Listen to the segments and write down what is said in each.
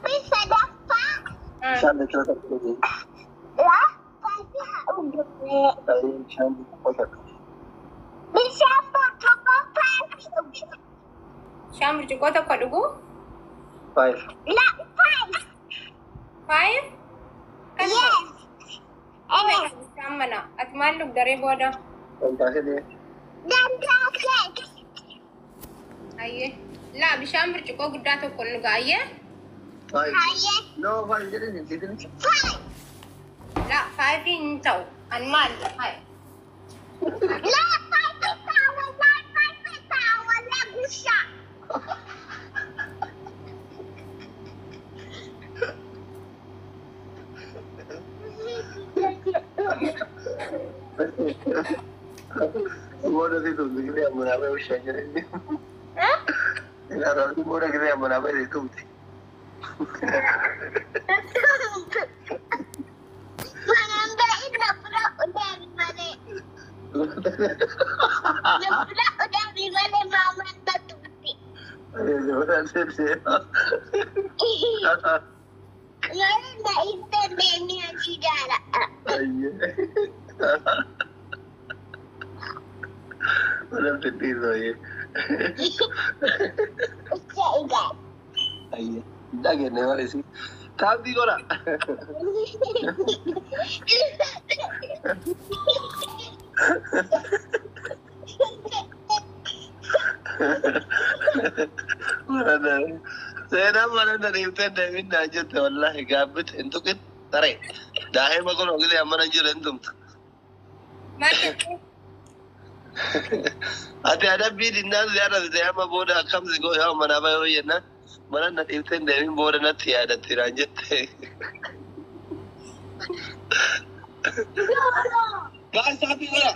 Adabbii sadaffaa. Bishaan litira tokko dhugi. La five haa dhugee. Bishaan burcuqqoo takka. Bishaan burcuqqoo five dhuge. Bishaan burcuqqoo tokko dhugu. Five. La five. Five. Kan Yes. dhume bishaan mana. Ati maal dhugdaree booda? Dantaa fedhee. Dantaa six. Ayyee. Laa bishaan burcuqqoo guddaa tokko dhuga ayyee. Five. Hayyee. No, five jedhini jedhini. Five. Laa five hin ta'u. Ani maal? Hai. La five tawa la five tawa la gusha. Booda si tumti gisee ammanaa bahe bishaan jedhini. Ilaalaa booda gisee ammanaa bahe si tumti. Manaan ba'in na bira udaami malee. Na bira udaami malee maamaan na tumti. Malee na itti deemee hojii jaalladha. Mana fidhiisoo. Ucha egaa. Dhageenye malee taabbii godha. Seenaan mana dariiftee deemin naa jette wallaahi gaabbite hin tuqin taree daa'ima kun ogilee amma nan jiru hin tumtu. Maal jettee? Ati adabbii dinnaan si arrabsite amma booda akkam si goo yaa manaa bayoo jennaan mana na dhiiftee hin deemin booda natti yaadatti naan jette. Gaas taabbii godha.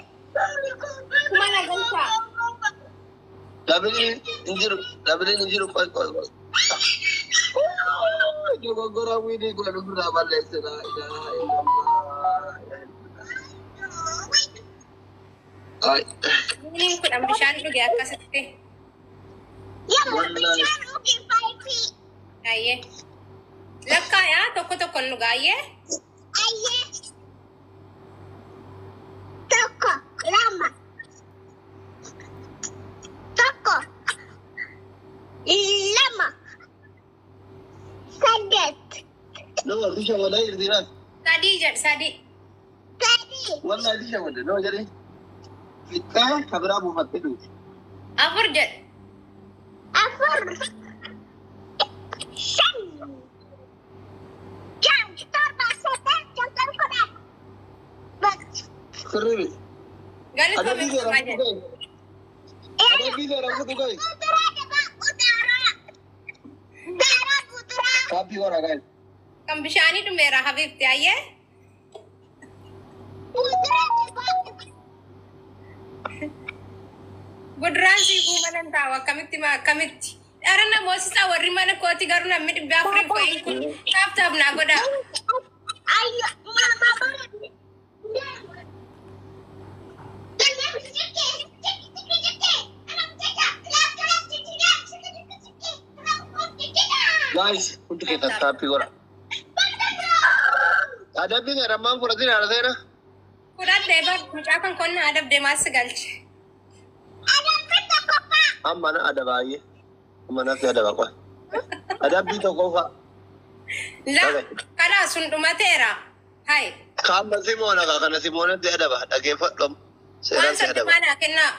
Mana galchaa. Dabiliin hin jiru dabiliin hin jiru qoy qoy qoy. Dogoggora wiinii godhan ofirraa balleesse laa ilaaha illallah. Ay. Winiin kudhan bishaan dhuge akkasitti. Yamma bishaan dhuge five. Ayyee. Lakkaayaa tokko tokkoon dhuga ayyee. Ayyee. Tokko lama. Tokko lama. Saddeet. No, disha walaa jirti naan. Sadii jedh sadii. Sadii. Wallaahi disha walaa no jedhee. Fixxee kabiraa buufattee duuti. Afur jedh. Afur. Shan. Ja'a. Torba. Saddeet. Sagal. 10. Sirrii miti. Galatoome Adabbii seeraan kumaa fuutu jedh. gahi. Adabbii seeraan fuutu gahi. Kuduraa daba kuduraa. Daaraa kuduraa. Taabbii godha gahi. Kan bishaanii dhumeera habiibti ayyee. Kuduraa daba. Guduraan siifuu mana hin taa'u akkamitti maa akkamitti. Dhara namoosisaa warri mana kooti garuu namni 400 fo'iin kun tap tap naa godhaa. Ayyo mama bara. Guys, hundi keessan taappii godha. Adabbii seeraan maan fudhatin haadha seera? Fudhadhee bar mucaa kan konna adabdee maas galche. Amma na adabaayyee. Amma natti adaba qoy. Adabbii tokkoffaa. La karaa sun dhumateera. Hai. Kaama Simoona kaa kana Simoonatti adaba dhageeffadhu. Seeraan Waan si adaba. soddomaa naa kennaa.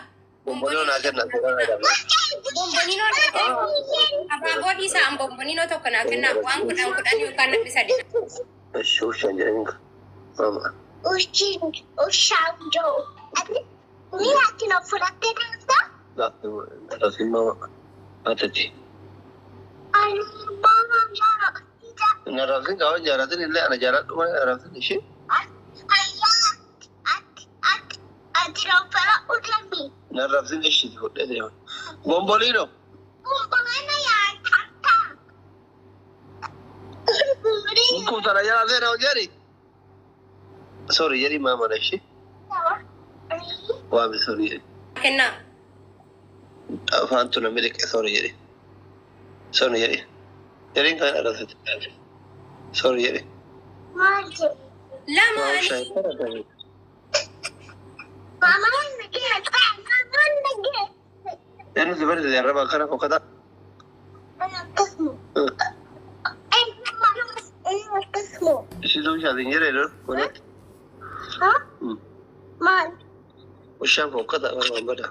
Bombonoo naa kenna seeraan adaba. Bomboniinoo naa kenna. Abaaboo dhiisaa an bomboniinoo tokko naa kennaa. Waan 10 10 yookaan namni sadi. Ishi ushaan jedhanii mama. Ushin ushaan joo. Ni ati na fudhattee deemta? Rasin mama. Atati. Ani mama jara. Narrabsin kawan jaaratin illee ana jaaradhu malee narrabsin ishee. Ayyaa ati ati ati na fudhadhu deemi. Narrabsin ishiiti fudhee deema. Bomboliino. Bombona yaa takka. Kuutana jala seena jedhi. Sorry jedhi maama na ishee. Waami sorry jedhi. Kennaa. Afaantu na miliqe sorry jedhi. Sorry jedhi. Jedhin kan arrabsite. Sorry jedhe. Maal jedhe? Lama Waa ani shaayii. Maamaan nagee. Maamaan nagee. Inni si barsiise arraba akkana fokkata. Akkasuma. Akkasuma. Isituu shaatiin jedhee dur godhatti. Ha? Maal? Ushaan fokkata waan bada.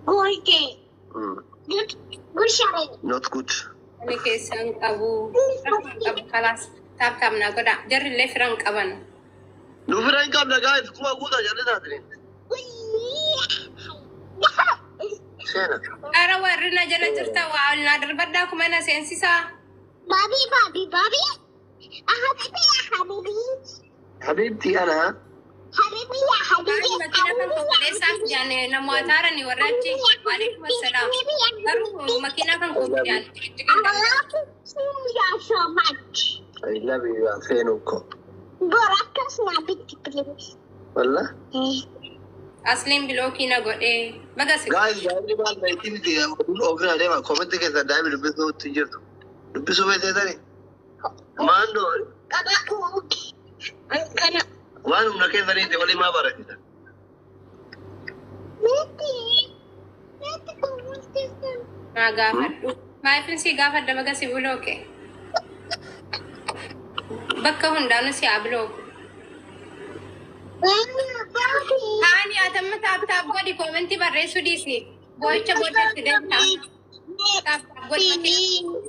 Gootee. Gushaare. Not good. Ani keessaan qabu. Qabu kalaas tap tap naa godha. Jarri illee firan qaban. Nu fira hin qabna gaa'if kuma guutaa jalli taatiniin. Seena. Ara warri na jala jirta waa ol naa darbadhaa kuma na seensisaa. Baabii baabii baabii. Habibi ya habibi. Habiibtii ana. Habibi ya habibi. Makiina kan konkaleessaaf jaane namoota haarani warra achi. Waalaikum assalaam. Garuu makiina kan konkaleessaan I love you so much. I love you seenu ko. Borakas na bitti please. Walla. Asliin bilookii na godhee baga si. Guys, daa'imni maal beekti miti oduun oofina adeema. Koomenti keessa daa'imni dubbisuu itti jirtu. Dubbisuu beektee Maandoo Qaba kuuki. Kana. waan humna keessaniiti walii maa barachisa. Miti. Miti kuuki. Naa gaafadhu. Maayifin si gaafadha baga si bilooke. Bakka hundaanuu si haa bilooku. Haani atamma tap tap godhi koomentii barreessuu dhiisi. Boo'icha booddeetti deemta. Tap tap godhi makiina.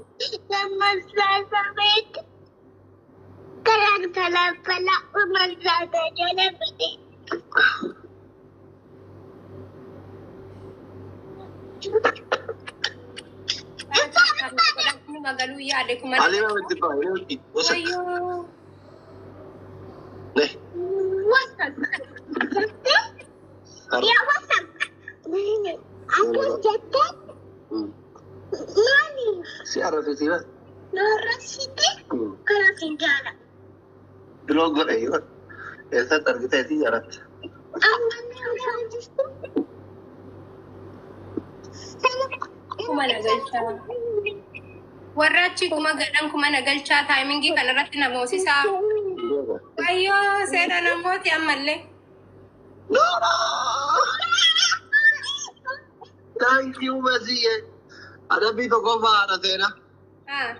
Magaluu yaade kuma. Alii maa itti ba'a? Wasak. Wayyoo. Ne. Si arrabsiti ba? Biloo godhe yoo. Eessatti argiteeti jaalatti. Kuma na galchaa. Warra achi kuma gadhan kuma na galchaa taayimingii kanarratti na moosisaa. Wayyoo seera namooti ammallee. No, no! Thank you, Masiye. Adabbii tokkoffaa haadha seenaa. Haa.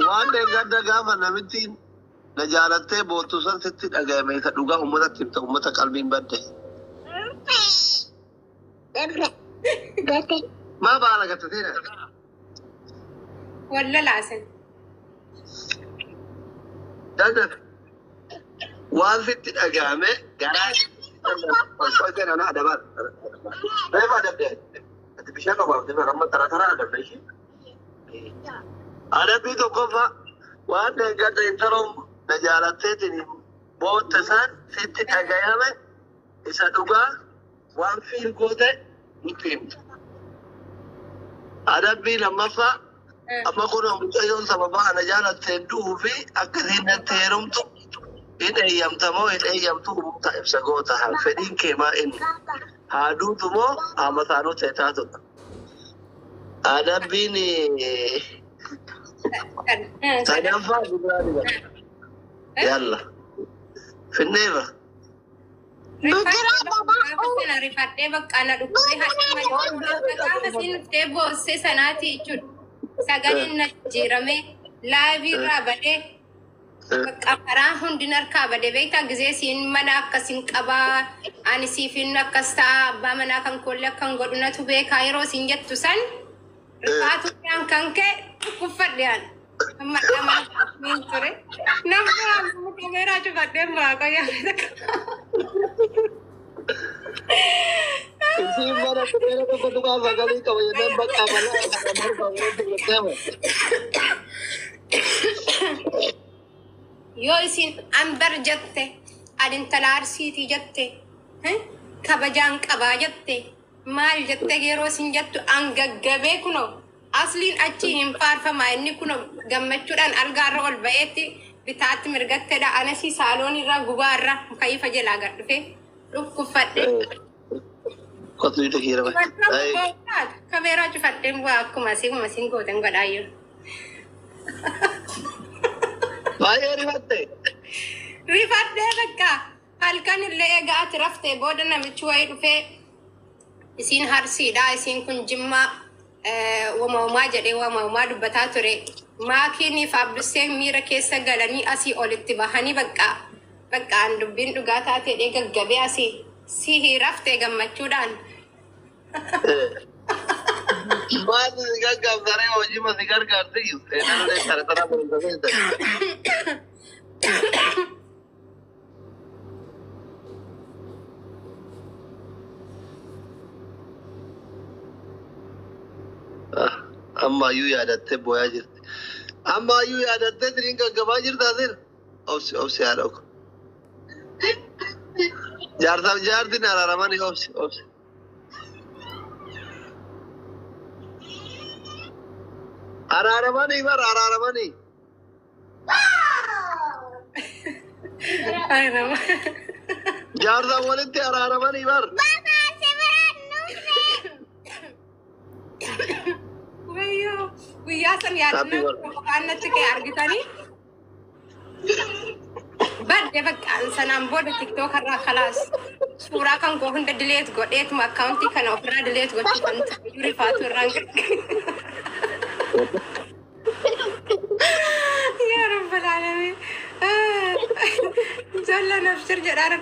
Waan deeggarda gaafa namitti na jaalattee boottu san sitti dhagahame isa dhugaa uummatatti himta uummata qalbiin badde. Maa baala gatta seenaa? Walla laasin. Dadhaf. Waan sitti dhagahame garaa seenaa na adabaa. Reefa adabde. Ati bishaan obaafte amma tara tara adabde ishee. Adabbii tokkoffaa waan deeggarda intaloon na jaalatteetiin bootte san sitti dhagahame isa dhugaa waan fiil goote nutti himta. Adabbii lammaffaa amma kun mucayyoon sababa ana jaalatteen du'uu fi akkasiin natti heerumtu hin eeyyamtamoo hin eeyyamtu humna ibsa goota fedhiin kee maa inni haa duutu moo haa mataanuu ta'e taatudha. Adabbiin sadaffaa guddaa diba. Yalla. Finneerra. Gaafa sana rifadhee bakka na dhukkubee haadha malee gaafa siin dhuftee boossee sanaati jechuudha. Sagaleen na jijjiirame laayivii irraa badee bakka karaa hundi harkaa badee beektaa gizee siin mana akkasiin qabaa ani siifin akkas ta'a abbaa manaa kan koollee akkan godhu natu beekaa yeroo siin jettu san rifaatu kan ka'e dhukkubfadhe ani. Amma dhama niin ture. Nama kameeraa cufadhee muraaqaa yaadata. Isiin mana kubeera tokko tuqaa sagalee qaba jennaan bakka balaa kana morma godhama. Yoo isin ambar jette ani intala arsiitii jette kabajaan qabaa jette maal jette yeroo isin jettu an gaggabee kunoo asliin achi hin faarfamaa inni kunoo gammachuudhaan algaarra ol ba'eetti bitaatti mirgattedha anasii saaloon irraa gubaarra kayyifa jalaa gad dhufe dhukkubfadhe. Qotuu ija kee raba. Kameeraa cufadheen bu'aa akkuma asii kuma asiin gootan godhaayyuu. Baay'ee rifatte. Rifadhee bakka halkan illee egaa ati raftee booda namichi wayii dhufee isiin harsiidha isiin kun jimmaa wamaumaa jedhee wamaumaa dubbataa ture. Maakiin fi Abduseen miira keessa galanii asii olitti bahanii bakka bakka an dubbiin dhugaa taatee gaggabee asii si raftee gammachuudhaan. Maal si gargaartaree hojii ma si gargaarti? Seenaan tara tara barumsa. Ammayyuu yaadattee booyaa jirti. Ammayyuu yaadattee tiriin gaggabaa jirta asir. Obsi obsi haadha ko. Jaarsaaf jaartiin araaramanii obsi obsi. Araaramanii bara araaramanii. Jaarsaaf walitti araaramanii bara. Baba, si biraan dhufne. Wayyoo guyyaa san yaadannoo qophaan natti ka'e argitanii. Badde bakka sanaan booda tiktook irraa kalaas suuraa kan koo hunda dileet godheetuma akkaawuntii kana ofirraa dileet gochuu kan ta'e rifaatu irraan yaa rabbal aalamiin jalla nafsir jedhaa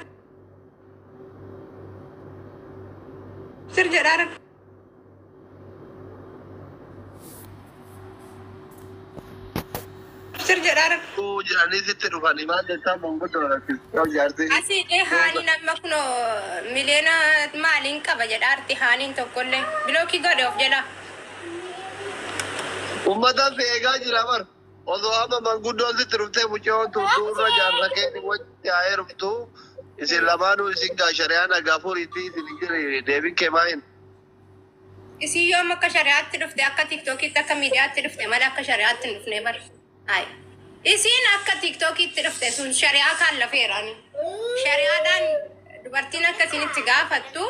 sir jedhaa. Sir jedhaa. Jedhanii sitti dhufanii maal jettaa manguddoo rakkisuu jaartii. Asii haaniin amma kunoo miliyoona maaliin qaba jedha arti haaniin tokkollee bilookii godhe of jedha. Uummata si eegaa jira bar. Osoo amma manguddoon sitti dhuftee mucayyoon tuutuurra jaarsa keenya wajji haa heerumtu isin lamaanuu isin gaa shari'aan nagaa furiitti isin hin jirre deebiin kee maa hin. Isin yoo amma akka shari'aatti dhufte akka tiktookiitti akka miidiyaatti dhufte malee akka shari'aatti hin dhufne bar. Hayi. Isin akka tiktookiitti dhufte sun shari'aa kaan lafeerani. Shari'aadhaan dubartiin akka isinitti gaafattu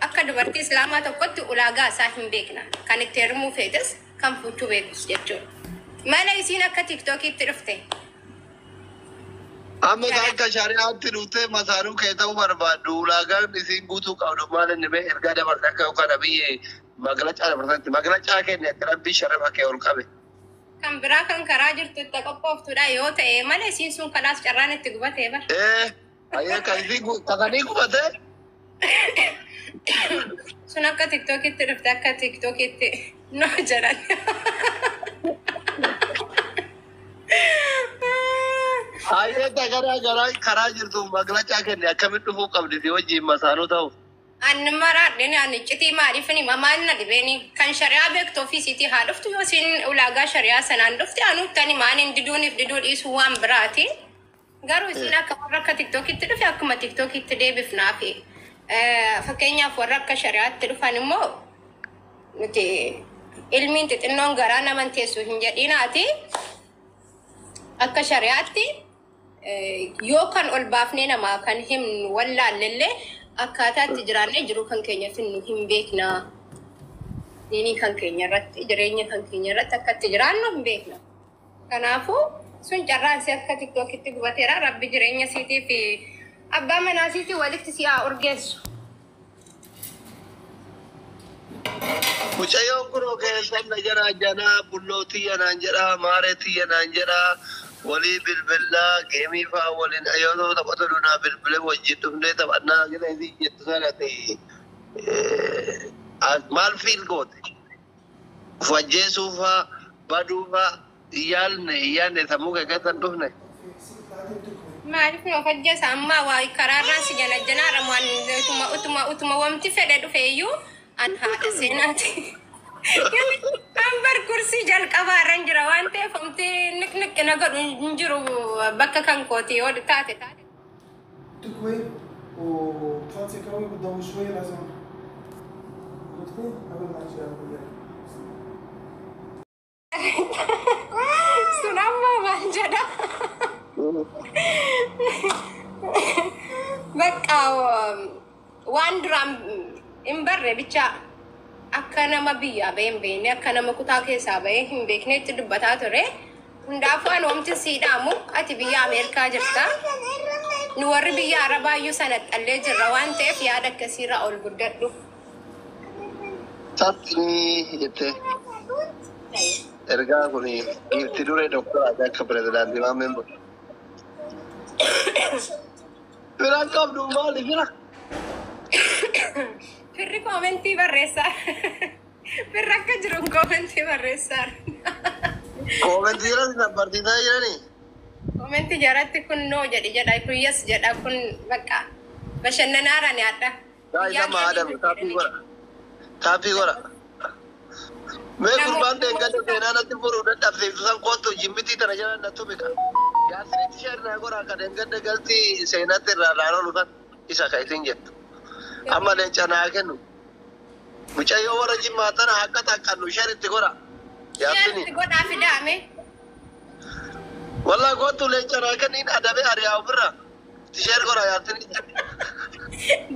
akka dubartii islaamaa tokkotti ulaagaa isaa hin beekna. Kan itti heerumuu feetes kan fuuchuu beekus jechuudha. Mana isiin akka tiktookiitti dhufte. Amma akka shari'aatti dhuftee masaanuu kee ta'uu barbaaddu ulaagaan isiin guutuu qabdu maal inni bee ergaa dabarse akka yookaan abiyyi maglacaa dabarsetti maglacaa kenne akka rabbii sharafa kee ol qabe. Kan biraa kan karaa jirtu itti qophooftudha yoo ta'e mana isiin sun kalaas carraan itti gubatee bara. Ee ayyee kan isiin kakanii gubatee. Sun akka tiktookitti dhufte akka tiktookitti no jedhan. Ayyee karaa garaa karaa jirtu maglacaa kenne akkamitti dhufuu qabdi si wajjin masaanuu ta'u. Anni maraadheen ani iccitii maaliif ni mamaan na dhibeeni kan shari'aa beektu ofiisiitii haa dhuftu yoo isiin ulaagaa shari'aa sanaan dhufte anuuttani maaniin diduuniif diduu dhiisuu waan biraati. Garuu isiin akka warra akka tiktookitti dhufe akkuma tiktookitti deebifnaafi. Fakkeenyaaf warra akka shari'aatti dhufan immoo nuti ilmiin xixinnoon garaa naman teessu hin jedhinaati. Akka shari'aatti yoo kan ol baafnee namaa kan himnu wallaalellee akkaataa itti jiraannee jiru kan keenya finnu hin beekna. Diinii kan keenya irratti jireenya kan keenya irratti akka itti jiraannu hin beekna. Kanaafuu sun carraan si akka tiktookitti gubateera rabbi jireenya siitii fi abbaa manaa siitii walitti si haa urgeessu. Mucayyoon kun keessan na jara janaa bulloo tiyya naan jedhaa maaree tiyya naan jedhaa walii bilbilaa geemii fa'aa waliin yoo taphatu dunaa bilbilee wajjin dhufnee taphannaa jedha isii jettu sana ta'e maal fiil goote? Uf ajjeesuu fa'aa baduu fa'aa yaalne yaadne sammuu kee keessa hin dhufne. Maaliif nu of ajjeesa ammaa waa karaarraan si janajjanaadha waan utuma utuma utuma wamti fedhe dhufe iyyuu an haadha seenaati. An bar kursii jalqabaarran jira waan ta'eef homti niqniqqi na godhu hin jiru bakka kan kooti yoo taate taate. تكوي و 35 كروي بدهم شويه لازم عرفتي قبل ما اجي اقول لك. Sun ammoo maal jedha? Bakka waan duraan Hin barre bicha akka nama biyyaa bahee hin beekne, akka nama kutaa keessaa bahee hin beeknetti dubbataa ture. Hundaafuu ani wanti sii dhaamu, ati biyya Ameerikaa jirta. Nu warri biyya Arabaayyuu sana xallee jirra waan ta'eef yaada akkasiirraa ol guddadhu. Taphni jettee ergaa kun giifti duree doktoraati akka pirezidaantii Maammeen godhu. Firaan qabdu maali fira? Firri koomentii barreessaa. Firri akka jiru koomentii barreessaa. Koomentii jiran barsiisaa jiranii? Koomentii jaratti kun no jedhi jedha, kun yes jedha, kun bakka bashannanaadhaan yaadda. Gaa isa Adam taappii godha. Taappii godha. Mee gurbaan deeggarsa seenaa natti furuu dadhabsiiftu san kootu jimmitii tana jala natti bika. Yaasinitti ishee irraa godha akka deeggarsa galtii seenaatti irraa laalolu san isa ka isin jettu. Amma leenca naa kennu. Mucayyoo warra jimmaa tana akka taqqannu isheen itti godha. Yaasini. Sheerti godhaa fidaame. Wallaa kootu leenca naa kenniin adabe ari'aa ofirra. Isheen godha yaasini.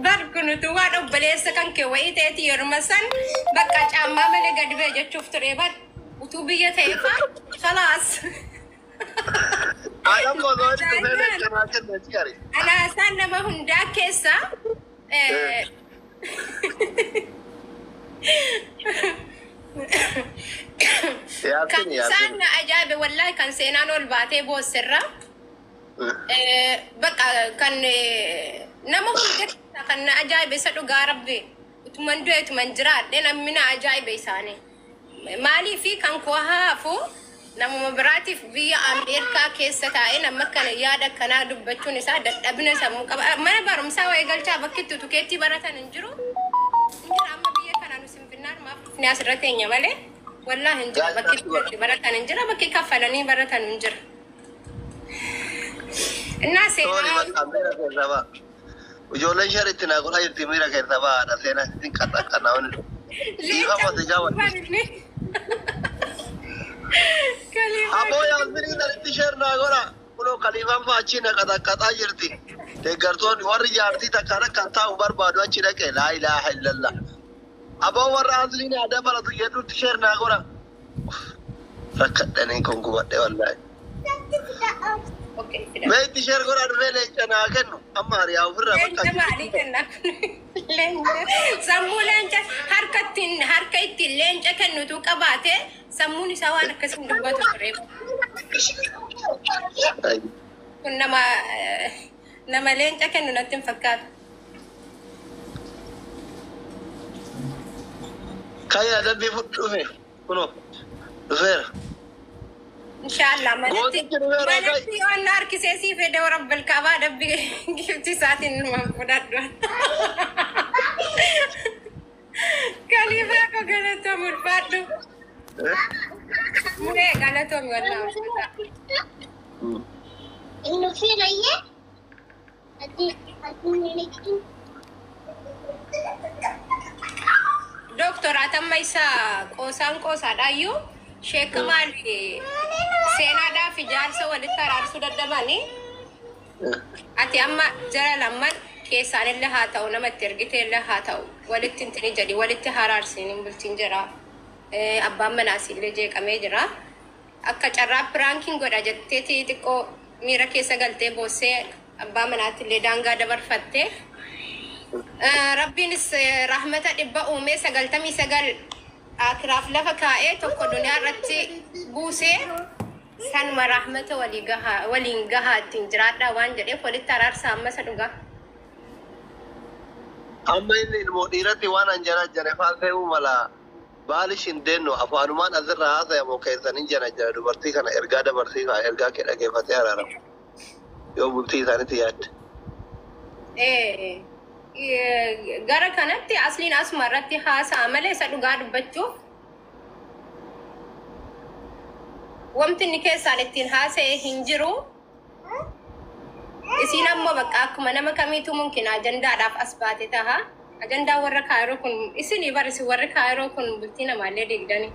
Bar kun utuu waan obboleessa kan kee wayii ta'eeti yeruma san bakka caammaa malee gadi ba'e jechuuf ture bar utuu biyya ta'e faa khalaas. Adam osoo inni dhufee leenca naa kenne si ari. Alaasaan nama hundaa keessa kan Yaasini isaan yaasini. na ajaa'ibe wallaahi kan seenaan ol baatee boossirra. Bakka kan nama hunda keessaa kan na ajaa'ibe isa dhugaa rabbi utuman du'e utuman jiraadhe namni na ajaa'ibe isaanii. Maaliifi kan koo haafu namuma biraatiif biyya Ameerikaa keessa taa'ee nama akkana yaada akkanaa dubbachuun isaa dadhabina sammuu qaba. Mana barumsaa wayii galchaa bakki itti utukeetti baratan hin jiru. Hin jira amma biyya kana nu sinfinnaan maaf dhufnee asirra teenya malee. Wallaahi hin jira bakki itti baratan hin jira, bakki kaffalanii baratan hin jira. Innaa Sorry, seenaa bakka miira keessa ba'a. Ijoolleen sharitti naa godhaa jirti miira keessa ba'aadha. Seenaa isin qaxaqqanaa wani. Dhiifama si gaafadhe. Aboo yaasminii sanitti sheer naa godha. Kunoo kaliifaan fa'a achi na qaxaqqaxaa jirti. Deeggartoonni warri jaartii takkaan akkan taa'u barbaadu achi dhaqe laa ilaaha illallah. Aboo warra asliin aadaa baratu jedhutti sheer naa godha. Rakkadhanii kun gubadhe wallaahi. Mee itti sheer godhaa dhufee leenca naa kennu. Amma hariyaa ofirraa bakka Leenca maalii kenna? Leenca sammuu leenca harka ittiin harka ittiin leenca kennutu qabaate sammuun isaa waan akkasiin dubbatu ture. Kun nama nama leenca kennu natti hin fakkaatu. Kayya adabbii fudhu dhufe. Kunoo dhufeera. Inshaallah manatti Gootichi dhufeera kai. manatti waan na harkisee sii fedhe rabbal kaabaa adabbii gifti isaatiin numa fudhadhu. Kaliifaa koo galatoom ulfaadhu. Muree galatoom wallaahi ulfaadha. إنه في ريا أدي أدي Dooktor Atamma isa qoosaan qoosaadhaayyuu sheeka maali seenaadhaaf ijaarsa walitti araarsuu dadhabanii ati amma jara lamman keessaanillee haa ta'u namatti ergiteellee haa ta'u walitti intini jedhi walitti haraarsiin hin bultiin jira. Abbaan manaas illee jeeqamee jira. Akka carraa piraankiin godha jetteeti xiqqoo miira keessa galtee boossee abbaa manaatti illee daangaa dabarfattee. Rabbiinis rahmata 100 uumee 99 akiraaf lafa kaa'ee tokko duniyaa irratti buusee sanuma rahmata walii gahaa waliin gahaa ittiin jiraadhaa waan jedheef walitti araarsa amma isa dhugaa. Amma inni ilmoo dhiiratti waan an jana jane faa fe'uu mala baalish hin deennu afaanumaan asirraa haasayamu keessan hin jana jana dubartii kana ergaa dabarsii kaa ergaa kee dhageeffatee araaramu yoo bultii isaaniitti yaadde. Gara kanatti asliin asuma irratti haasa'a malee isa dhugaa dubbachuuf wanti inni keessaan ittiin haasa'e hin jiru. Isiin ammoo bakka akkuma nama kamiitu mumkin ajandaadhaaf as baate taha. Ajandaa warra Kaayiroo kun isinii bar isin warri Kaayiroo kun bultii namaallee diigdani.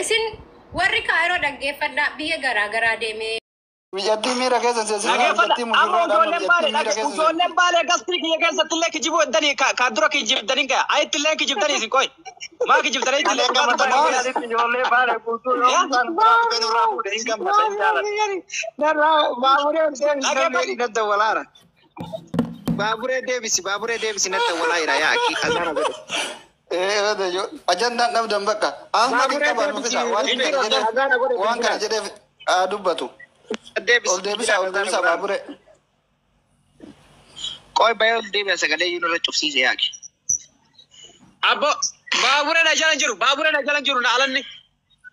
Isin warri Kaayiroo dhaggeeffadhaa biyya garaa garaa deemee. Biyyattii miira keessa seensisaa Dhageeffadha. biyyattii Amma musirroodha ijoolleen biyyattii baalee miira keessa seensisaa. ijoolleen baalee gastii kiyya keessatti illee kijibuu heddanii ka dura kijibdanii kaya. Ayitti illee kijibdanii isin qoy. Maa kijibdanii itti illee dhugaa dubbadha. Ijoollee baale guutuu yoo isaan biraa nurraa fuudhe hin gammada hin jaalladha. Baaburee deebisi natti walaara. Baaburee deebisi baaburee deebisi natti walaayira yaa akki azaana godhe. Ajandaan dhabdan bakka. Ahmad hin Baaburee qaban deebisi uffisa waan hin kana jiru jedheef azaana godhe waan kana bilbila. jedheef haa dubbatu. Deebisi Ol deebisa ol deebisa baaburee. Qoy bayee ol deebi'a sagalee iyyuu nurra cufsiise yaa akki. Abbo baaburee na jala hin jiru baaburee na jala hin jiru na alanni.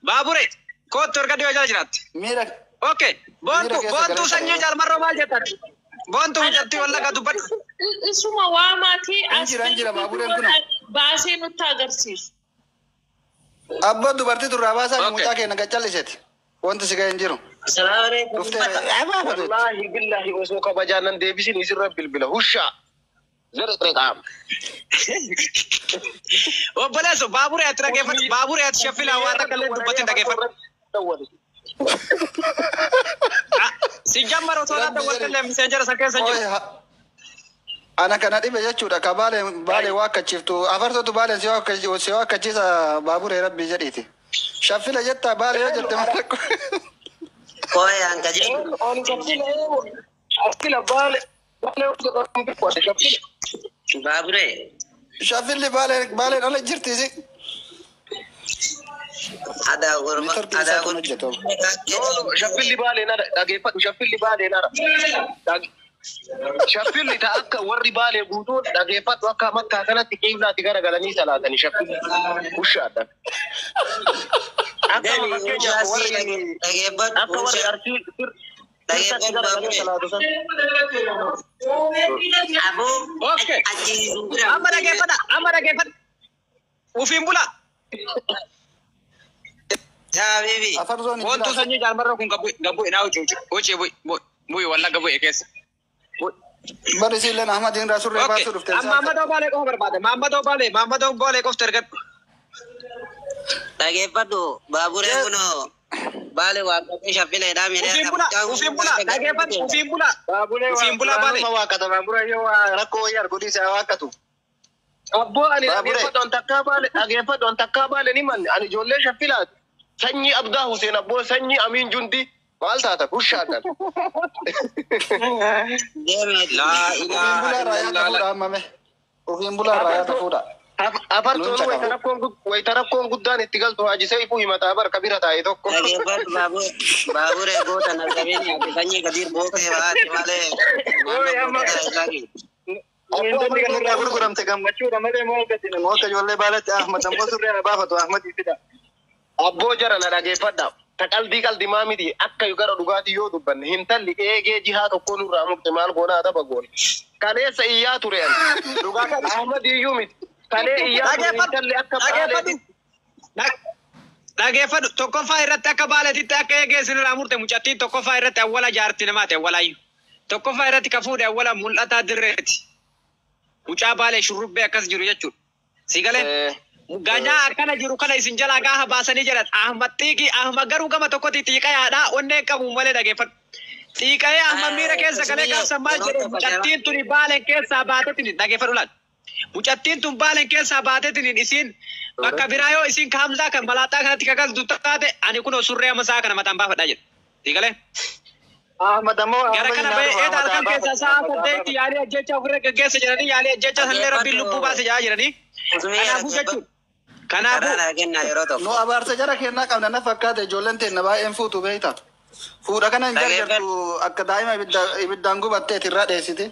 Baaburee kootti erga dhiyoo jala jiraatti. Miira Okay. miira Boontu keessa boontuu galee sanyii jaalmarroo maal jettan? Boontuu mucattii wallagga dubbadhu. Isuma waamaatii Hin jira hin jira baabureen kun. baasee nutti agarsiisu. Abbaan dubartii turraa baasaa Okay. mucaa keenya gaccalliseeti. Wanti si ga'e hin jiru. Dhuftee abaafatu. Wallaahi billahi osoo kabajaan nan deebisin isirra bilbila hushaa. Zara qaama. Obboleesso baaburee ati dhageeffadhu baaburee ati shaffilaa waan takka illee dubbatin dhageeffadhu. Si jammar osoo Rabbi laata jedhi. walqillee miseenjara san keessa hin jiru. Ooye ana kana dhibe jechuudha ka baaleen baalee waa akkachiiftu afartootu baaleen si waa akkachiisa baaburee rabbii jedhiiti. Shaffila jettaa baalee yoo jette maal rakkoo. Qoy hanga jedhu. Ani shaffila shaffila baale baale shaffila. Baaburee. Shaffilli baaleen baaleen ala jirti isi. Adaa gurma. Neetworkiin Adaa isaa kun hojjetu. No, shaffilli baalee nara dhageeffadhu shaffilli baalee nara. Shaffilli ta akka warri baalee guutuu dhageeffadhu akka makkaa kanatti qiiblaatti garagalanii salaatanii shaffilli hushaadha. Akka fakkeenyaaf warri Dhageeffadhu. akka warri arsii sirtatti garagalanii salaatu san. Aboo. Okay. Achi Amma dhageeffadha amma dhageeffadha. Ufiin bula. Yaa bibi. Afartoon hin Boontuu jira. sanyii jaalmarroo kun gabbu gabbu inaa uci uci uci bu'i bu'i wallagga bu'e keessa. Bari isiilleen Ahmadiin irraa surree Okay. baasuu dhufte. Amma Maammadoo Baalee qofa barbaada. Maammadoo Baalee Maammadoo Baalee qofti ergadhu. Dhageeffadhu. Baaburee kunoo. Baale waaqatti shaffileedhaa Ufiin bula ufiin bula dhageeffadhu ufiin bula. Baaburee Ufiin bulaa baale. waanuma waaqata baaburee yoo waa rakkoo wayii argu dhiise waaqatu. Abboo ani Baaburee. dhageeffadhu an takkaa baale dhageeffadhu an takkaa baale ni manne ani ijoollee shaffilaati. Sanyii Abdaa Huseen abboo sanyii Amiin Jundi maal taata hushaadha. Deemee. Laa Ufiin ilaaha bulaa irraa yaada illallah. fuudha hammame. Ufiin bulaa irraa yaada fuudha. Afartoon Nuun caqabu. wayita rakkoon guddaan itti galtu haajisee ifuu himataa barka bira taa'e tokko. Dhageeffadhu baaburee. Baaburee goota nargabeen yaate sanyii gadiir bookee baate malee. Ooy amma Abboo Intalli kan irraa gurguramte gammachuudha malee moo gadi nama akka ijoollee baalatti Ahmad ammoo surree haa baafatu Ahmadii fida. Abboo jara na dhageeffadha. Ta qalbii qaldimaa miti akka gara dhugaatii yoo dubbanne hintalli eegee jihaa tokko nurraa murte maal goonaa adaba goone. Kaleessa iyyaa ture ani. Dhugaa kana Ahmad iyyuu miti. Kalee iyyaa ture Dhageeffadhu hintalli akka dhageeffadhu. baaleetti. Dhageeffadhu tokkoffaa irratti akka baaleetitti akka eegee isinirraa murte mucattiin tokkoffaa irratti awwala jaarti namaati awwalaayyuu. Tokkoffaa irratti ka fuudhe awwala mul'ataa dirreeti. Mucaa baalee shurrubbee akkas jiru jechuudha. Si galee ganyaa akkana jiru kana isin jalaa gaafa baasanii jedhan Ahmad xiiqii Ahmad garuu gama tokkotti xiiqayaadha onnee qabu malee dhageeffadhu. Xiiqayee Ahmad miira keessa galee gaafsan maal jedhe mucattiin tuni baaleen keessaa baatetini dhageeffadhu laal. Mucattiin tun baaleen keessaa baatetini isiin bakka biraa yoo isiin kaamzaa kan malaaxaa kanatti kagaltu taate ani kunoo surree amma sa'a kana mataan baafadhaa jedhe. Xiiqalee. Ahmad ammoo Gara Ahmad kana hin bahee haadhu eeda Ahmad haa halkan keessaa baafatu sa'a Ahmad haa saddeetti baafatu. yaalii ajjechaa ofirra gaggeessa jiranii yaalii ajjechaa sanillee rabbiin lubbuu baase jedhaa jiranii. Kanaafuu jechuudha. Karaa Kanaafuu naa kennaa yeroo Nu tokko. abaarsa jara kennaa qabna na fakkaate ijoolleen teenna baay'een fuutu beekta. Fuudha kana hin jarjartu akka daa'ima ibiddaan gubatteet irraa dheessiti.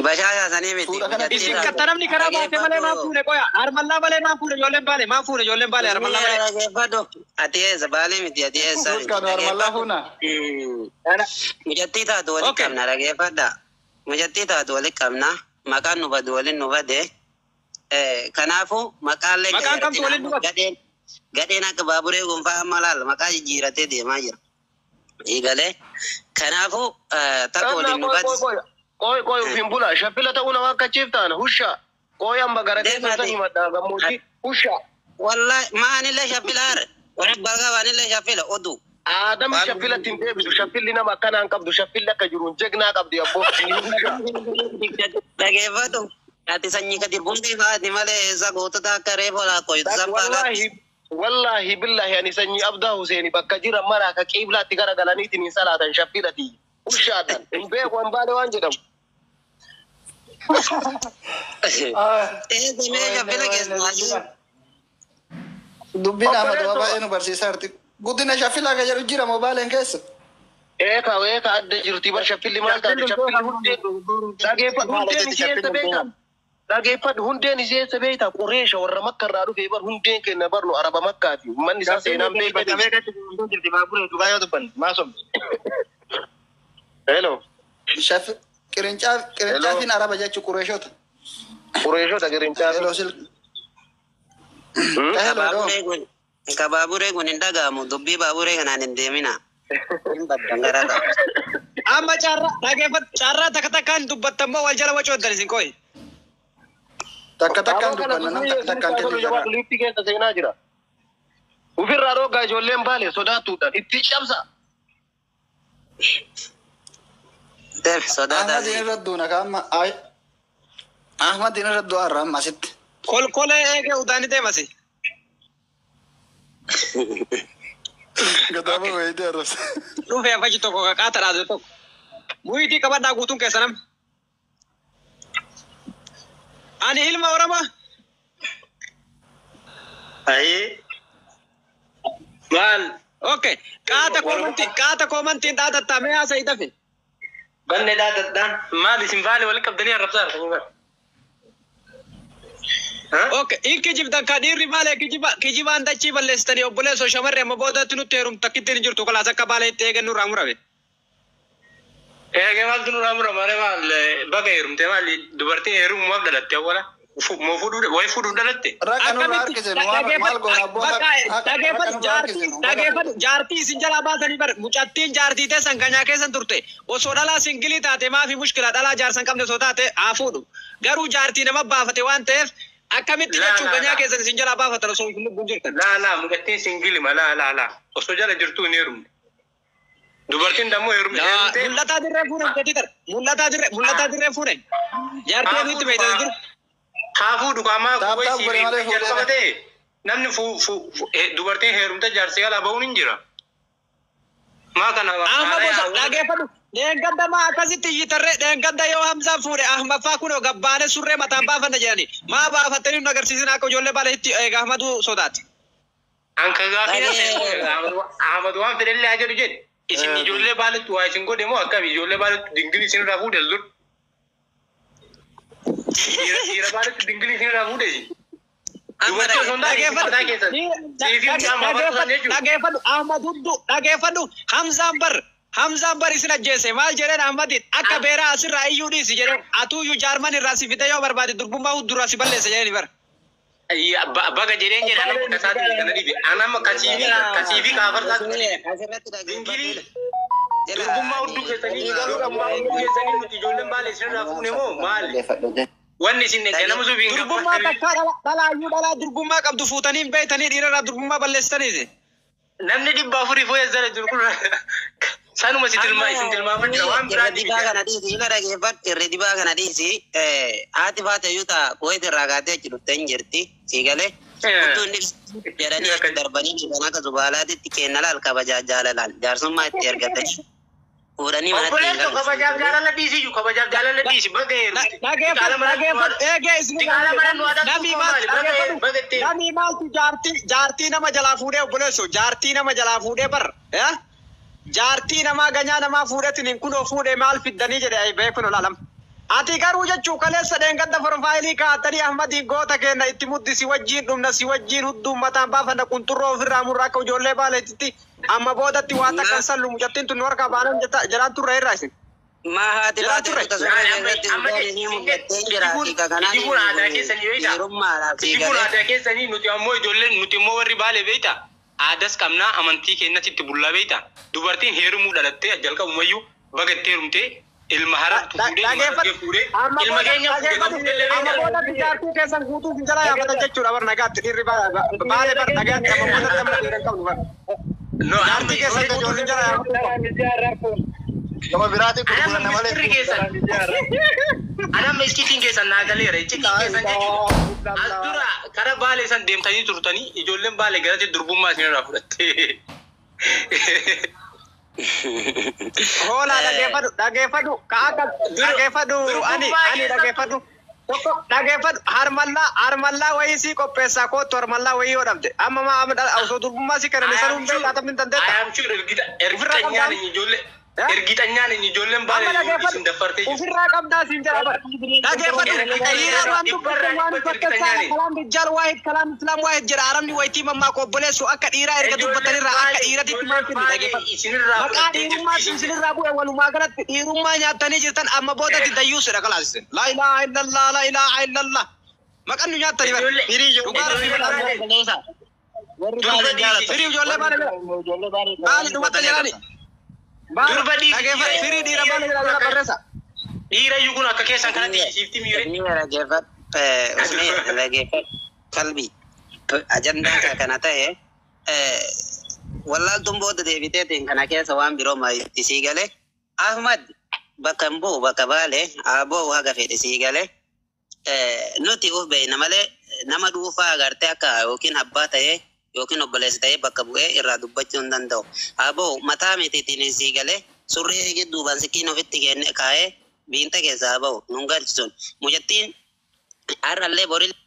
Bashaashaa sanii miti. Fuudha kana isin katta namni karaa baate malee maan fuune qoya harmallaa malee maan fuune ijoolleen baale maan fuune ijoolleen baale harmallaa malee. Dhageeffadhu. Ati eessa baalee miti ati eessa miti. Kan harmallaa fuuna. Mucattii taatu walitti Okay. qabna dhageeffadha. Mucattii taatu walitti qabna. Maqaan nu badu waliin nu bade. Kanaafuu maqaalee Maqaan kamtu waliin nu bade? gadheen gadheen akka baaburee gonfaa amma laal maqaa jijjiiratee deemaa jira. Eegalee kanaafuu takka waliin nu bade. Qoy qoy ufiin bula shaffila ta'uu nama akka chiiftaan hushaa. Qoy amma gara keessa san himadhaa gammoojjii hushaa. Wallahi maanillee shaffilaare. Warra bargaa waanillee shaffila oduu. Aadam shaffilatti hin deebisu. Shaffilli nama akkanaa hin qabdu. Shaffilli akka jiru jegnaa qabdi abboo. Dhageeffatu. Ati sanyii gadi buntee faati malee eessa gootota akka reefa laakkoytu sanfaa Wallaahi billahi ani sanyii Abdaa Huseeni bakka jiran maraa ka qiiblaatti garagalaniitiin hin salaatan shaffilati. Ushaadhaan hin beeku an baale waan jedhamu. Eessa mee shaffila keessaa? Dubbiin Ahmad waa baay'ee nu barsiisaa jirti. Guddina shaffilaa kan jedhu jira moo baaleen keessa? Eeka eeka adda jirti bar shaffilli maal taate shaffilli hundeen dhageeffadhu hundeen isii eessa beektaa? Dhageeffadhu hundeen isii eessa beektaa? Qureesha warra Makka irraa dhufee bar hundeen kenna bar nu Araba Makkaati. Manni isaa seenaan beekame. Hello. Qirincaafiin Araba jechuun Qureeshota. Qureeshota qirincaafi. Hello sil. Ka baaburee kun hin dhaga'amu. Dubbii baaburee kanaan hin deemina. Hin baddan gara ta'a. Amma carraa dhageeffadhu carraa takka takkaan dubbattammoo wal jala wacooddan isin qoyi. Takka takkaan dubbanna nam takka takkaan kennu jira. Liifti keessa seenaa jira. Ofirraa dhoogaa ijoolleen baale sodaattuudhaan itti cabsa. Deef sodaataa. Ahmadiin irra duuna kaama. Ahmadiin irra du'a irra amma asitti. Kolkolee eegee udaanii deemasi. Gadaama wayitee arrabsa. Dhufee afaji tokko kaqaata dhaadu tokko. Muyitii qabadhaa guutuun keessa nam. Ani ilma Oromoo. Ayee. Maal? Okay. Qaata koomantii qaata koomantiin dhaadattaa mee haasa'ii dafe. Banne dhaadadhaan maal isin baale walitti qabdanii arrabsaa jirtanii bara. Okay. In kijibdan ka dhiirri maal kijiba kijibaan dachii balleessitanii obboleessoo shamarree amma boodatti nutti heerumtu takkitti hin jirtu kolaas akka baala itti eegannu irraa murame. Eegee maaltu nurraa murama malee maal baga heerumte maal dubartiin heerumumaaf dhalatte awwala. Moo fuudhuu wayi fuudhuuf dhalatte. Raqa nurraa harkise maal goona abboo Dhageeffadhu jaartii dhageeffadhu jaartii isin jalaa baasanii bar mucattiin jaartii teessan ganyaa keessan turte osoo dhalaa singilii taate maafi mushkila dhalaa jaarsan qabne osoo taate haa fuudhu garuu jaartii nama baafate waan ta'eef akkamitti jechuun ganyaa keessan isin jalaa baafatan osoo isin lubbuun jirtan. Laa laa mucattiin singilima laa laa laa osoo jala jirtuu hin heerumne. Dubartiin dammoo heerumte. Mul'ataa dirree fuudhe mucattii tara mul'ataa dirree mul'ataa dirree fuudhe jaartii nutti beektan jiru. Haafuu dhugamaa kuwai jalqaba ta'e namni dubartiin heerumte jaarsi alaa bahuun hin jira. Maa kana Amma gosa dhageeffadhu. Dheengadda maa akkasitti iyyitarree dheengadda yoo Hamzaan fuudhe Ahmaffaa kunoo gabbaane surree mataan baafanna jedhani. Maa baafattanii nu agarsiisin akka ijoollee baala itti eega Ahmadu sodaate. Anka gaafii Ahmad waan fedhellee haa jedhu jedhe. Isin ijoollee baaletti waa isin godhe moo akkami ijoollee baaletti dingilii isin irraa fuudhe dur. Dhiira baaletti dingilii isin irraa fuudhe isin. Dubartii osoo hin taane mataa keessan. Siifii mucaan maafattu jechuudha. Dhageeffadhu Ahmad hudduu dhageeffadhu Hamzaan bar Hamzaan bar isin ajjeese maal jedheen Ahmadiin akka beeraa asirraa iyyuu dhiisi jedheen atuuyyuu jaarman irraa si fide yoo barbaade durbummaa hudduraa si balleessa jedheen bar. Baga jedheen jedha nama kudha isaatiin kana dhibe. Anama kasiifi kaafarsaatu kana dhibe. Dingilii durbummaa hudduu keessanii durbummaa hudduu keessanii nuti ijoolleen baale isinirraa fuune moo maali? Wanni isin ganama suufiin Durbummaa takkaa dhalaayyuu dhalaa durbummaa qabdu fuutanii hin beektanii dhiirarraa durbummaa balleessitaniiti. Namni 400 fooyyessa jala jiru kun sanuma si tilmaa isin tilmaaman jira waan biraa Irra dibaa kana dhiisi ila dhageeffadhu irra dibaa kana dhiisi haati faate iyyuu ta'a Kuwait irraa kaatee achi dhuftee hin jirti sii galee. Utuu inni jedhanii achi darbanii jiran akka zubaalaatitti kenna laal kabajaa jaalalaan jaarsummaa itti ergatanii fuudhanii manatti hin Obboleesso galu. kabajaaf jaalala dhiisi iyyuu kabajaaf jaalala dhiisi baga heerumte. Dhageeffadhu dhageeffadhu eegee isin namni maaltu jaartii jaartii nama jalaa fuudhee obboleesso jaartii nama jalaa fuudhee bar jaartii namaa ganyaa namaa fuudhetin kunoo fuudhee maal fiddanii jedhe beekun olaalam. Ati garuu jechuu kaleessa dheengadda forfaayilii kaa'attanii Ahmadiin goota kenna itti muddi si wajjiin dhumna si wajjiin hudduu mataan baafanna qunxurroo ofirraa murraa akka ijoollee baaleetitti amma boodatti waa takkan sallu mucattiin tun nu harkaa baanan jedhaan turre irraa isin. Maa haati Jedhaan baate turre. akka suuraa irratti ni mul'attee jira haqiiqa kanaan Kijibuun aadaa keessanii beektaa? dhiirummaadhaaf sii Kijibuun galee. aadaa keessanii nuti ammoo ijoolleen nuti immoo warri baale beektaa? Aadas qabnaa amantii keenyatti itti bullaa beektaa? Dubartiin heerumuu dhalattee jalqabumayyuu baga itti heerumtee ilma haratu fuudhee ilma harargee fuudhee ilma keenya fuudhee kan fuudhee Amma boodatti jaartii keessan guutuuf hin jalaa yaafatan jechuudha bar nagaatti dhiirri baale bar nagaatti amma boodatti amma dhiira hin qabnu bar. No, amma Jaartii keessan guutuu isin jalaa yaafatuu. Nama biraatiin Anamma gurguran malee. mistirri keessan. Anamma iccitiin keessan naa galeera. Iccitiin keessan jechuudha. As dura kara Baalee san deemtanii turtanii ijoolleen Baalee galatti durbummaa isinirraa fudhatte. Hoolaa dhageeffadhu dhageeffadhu ka akka dhageeffadhu ani ani dhageeffadhu. Tokko dhageeffadhu harmallaa harmallaa wayii sii qopheessaa kootu harmallaa wayii yoo dhabde amma maa amma osoo durbummaa sii kennan isa nuun beektaa taphni dandeetta. I am sure ergixanyaan ijoollee ergixanyaan ijoolleen Amma Baalee isin dhageeffadhu daffartee jirti. ofirraa qabdaa siin jedha bara. Dhageeffadhu dhiira waan dubbatte waan fakkeessaa kalaam rijjaal waahid kalaam islaam waahid jedha arabni wayitii mammaa obboleessu akka dhiiraa erga dubbatanirraa akka dhiiratitti maal kennu dhageeffadhu. Isinirraa Maqaa fudhattee dhiirummaa jirti. isinirraa bu'e walumaa galatti dhiirummaa nyaattanii jirtan amma boodatti dayyuusidha kalaasisen. Laa ilaaha illallah laa ilaaha illallah. Maqaan nu nyaattanii bara. Ijoollee Dhugaa rabbii badhaasa. Warri baalee jaalatu. Firii ijoollee baale bira. Baale dhumatti jedhani. Baale Durba dhiisi. dhageeffadhu firii dhiira baale jala jala barreessa. Dhiira iyyuu kun akka keessan kanatti siifti miire. Usmee dhageeffadhu qalbii ajandaa isaa kana ta'e wallaaltuun booda deebiteetiin kana keessa waan biroo itti sii gale Ahmad bakka hin bu'u bakka baale aboo haga fedhe sii gale nuti uf beeyna malee nama dhuunfaa agartee akka yookiin abbaa ta'ee yookiin obboleessa ta'ee bakka bu'ee irraa dubbachuu hin danda'u. Aboo mataa mitiitiin sii galee surree gidduubaan sikkiin ofitti kenne kaa'ee biinta keessaa bahu nun galchisuun mucattiin har'allee borillee.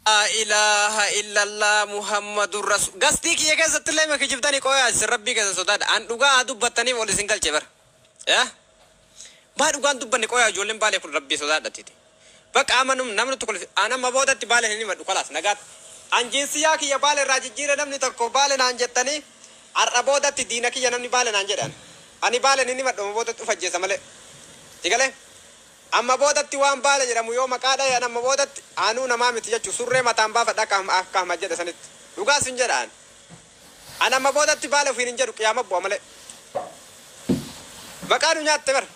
Laa ilaaha illallah Muhammadur Rasul. Gastii kiyya keessatti illee maki jibtanii qooyaa isin rabbii keessa sodaadha. An dhugaa haa dubbattaniif ol isin galche bara. Yaa? Maa dhugaan dubbanne qooyaa ijoolleen baalee kun rabbii sodaadha titi. Bakka amma namni tokko an amma boodatti baalee hin himadhu kalaas nagaatti. An jinsiyaa kiyya baalee irraa jijjiire namni tokko baalee naan jettanii har'a boodatti diina kiyya namni baalee naan jedhan. Ani baalee hin himadhu amma boodatti ufajjeessa malee. Sigalee? Amma boodatti waan baale jedhamu yoo maqaa dhayan amma boodatti anuu namaa miti jechuu surree mataan baafadha akka akka Ahmad jedhe sanitti. Dhugaa sin jedhaan. An amma boodatti baale ofiin hin jedhu qiyaama bu'a malee. Maqaa nu nyaatte bara.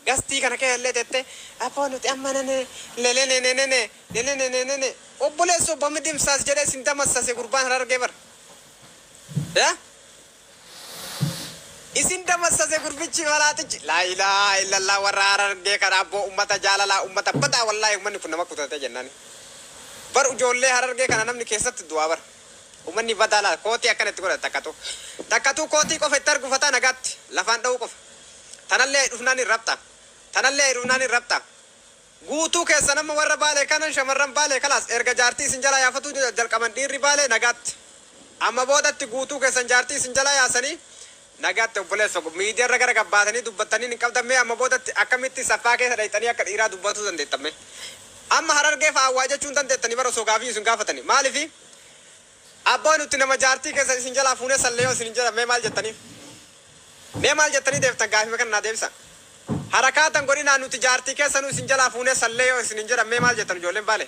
Gastii kana keessa illee tettee abboo nuti amma nane lelenenenene lelenenenene obboleessoo bamni dimsaas jedhee sin damassase gurbaan harargee bara. Yaa? Isin damassase gurbichi maraatichi laa ilaaha illallah warra harargee kana abboo ummata jaalalaa ummata badaa wallaahi ummanni kun nama kutatee jennaani. Bar ijoollee harargee kana namni keessatti du'aa bara. Ummanni badaa laala kootii akkana itti godhate takkatu. Takkatu kootii qofa itti argufataa nagaatti lafaan dha'uu qofa. Tanallee dhufnaan hin rabxa. Tanallee dhufnaan hin rabxa. Guutuu keessa nama warra baalee kanan shamarran baalee kalaas erga jaartii isin jalaa yaafatuu jalqaban dhiirri baalee nagaatti. Amma boodatti guutuu keessan jaartii isin jalaa yaasanii nagaatti obboleessa miidiyaa irra gara gabbaatanii dubbattanii hin qabdan mee amma boodatti akkamitti saffaa keessa dhayxanii akka dhiiraa dubbatuu dandeettan mee. Amma harargee fa'aa waa jechuun dandeettanii bara osoo gaafii isin gaafatanii maaliifi abboo nuti nama jaartii keessa isin jalaa fuunee sallee yoo isin jedhan mee maal jettanii mee maal jettanii deebiftan gaafii kana naa deebisa. Harakaatan godhinaa nuti jaartii keessa nu isin jalaa fuunee sallee yoo isin jedhan mee maal jettan ijoolleen baale.